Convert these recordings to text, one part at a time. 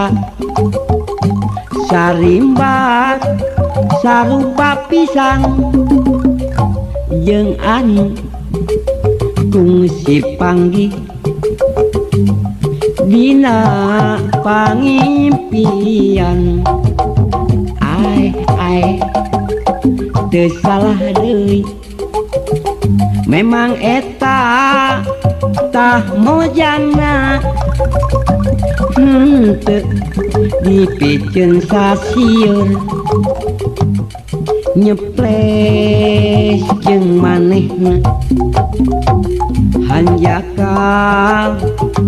saha sarimba sarupa pisang jeung anu kungsi panggih dina pangimpian. Ai ai teu salah deui memang eta tah mojana henteu dipiceun sasieur nyeples jeung manehna. Hanjakal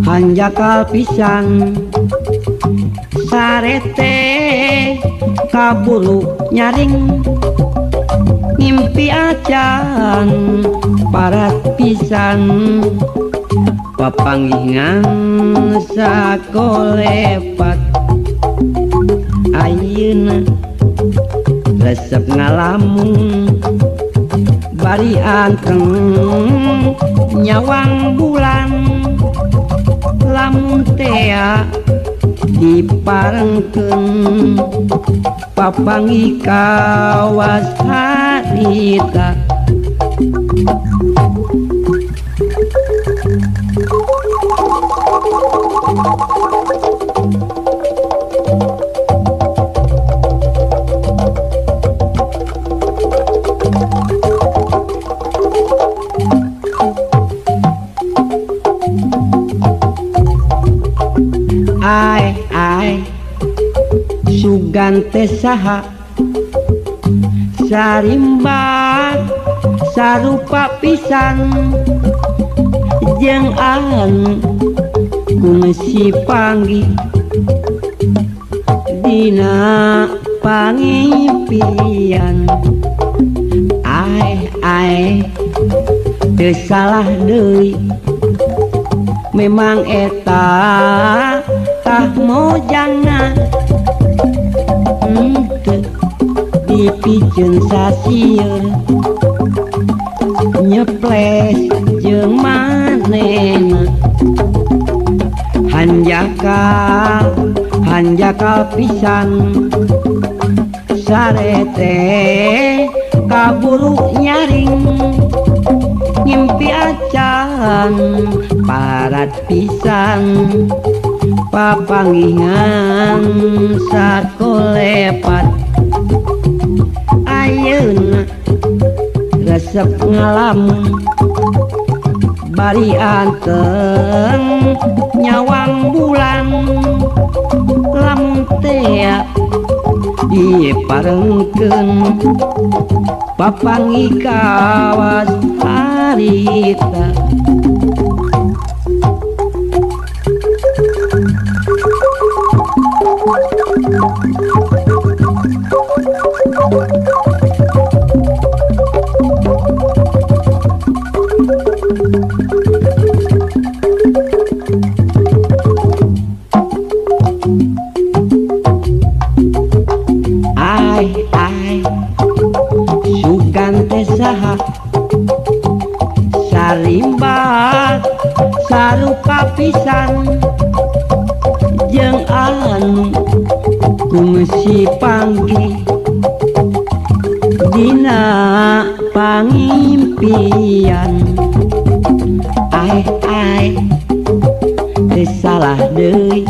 hanjakal pisan sarete kaburu nyaring ngimpi acan parat pisan papanggihan sakolepat. Ayeuna resep ngalamun bari anteng nyawang bulan lamun tea diparengkeun papanggih kawas harita. Ai ai sugan teh saha sarimba sarupa pisan jeung anu kungsi panggih dina pangimpian. Ai ai teu salah deui memang eta tah mojana henteu dipiceun sasieun nyeples jeung manehna. Hanjakal hanjakal pisan sarete kaburu nyaring ngimpi acan parat pisan papanggihan sakolepat. Ayeuna resep ngalamun bari anteng nyawang bulan lamun tea diparengkeun papanggih kawas harita. Ai ai sugan teh saha sarimba sarupa pisan jeung anu kungsi panggih dina pangimpian. Ai ai teu salah deui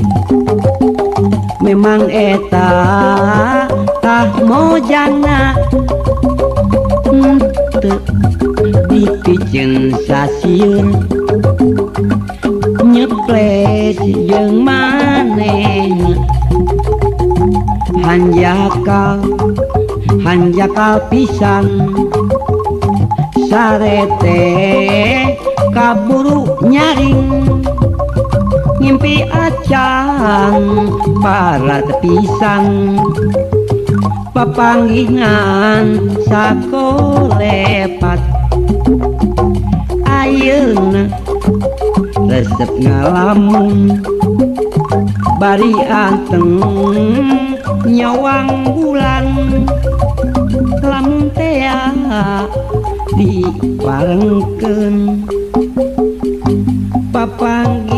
memang eta tah mojana henteu dipiceun sasieun nyeples jeung manehna. Hanjakal hanjakal pisan sarete kaburu nyaring ngimpi acan parat pisan papanggihan sakolepat. Ayeuna resep ngalamun bari anteng nyawang bulan lamun tea diparengkeun papanggih